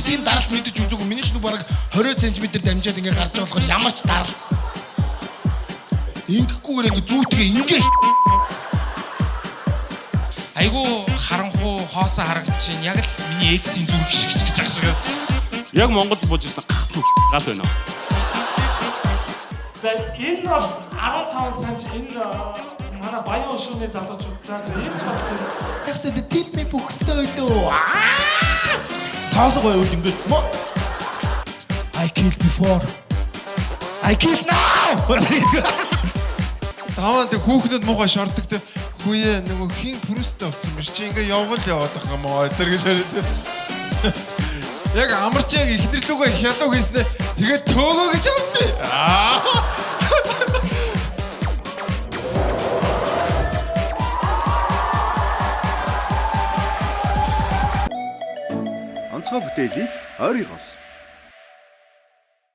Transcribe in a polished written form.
тийм даралт мэдэж үзээгүй. Миний ч нэг бараг 20 см дамжаад ингээ гарч байгаа болохоор ямар ч даралт ингэхгүйгээр ингээ зүүтгээ ингээ. Айгу харанхуу хоосон харагдаж байна. Яг л миний эксийн зүрх шиг ч гэж ах шиг. Яг Монголд бууж ирсэн гал байна. За, энэ бол 15 сая, энэ манай Баян өшөөний залуучууд. За, энэ ч бас тийм. Тэгсэл тип ми бүхстэй өдөө. Тоосоо гоё үл ингээд мо. I killed before. I killed now. Заавал тэг хүүхнүүд муухай шордог те. Хүүе, нөгөө хин пүрүстэй болсон биш чи, ингээ явгал яваад байгаа юм аа тэр гэж хараад. Яг амарч яг ихнэрлүүгээ хялуу хийснэ, тэгээд төөгөө гэж авсан. Аа. Онцгой бүтээлийг ойрынхоос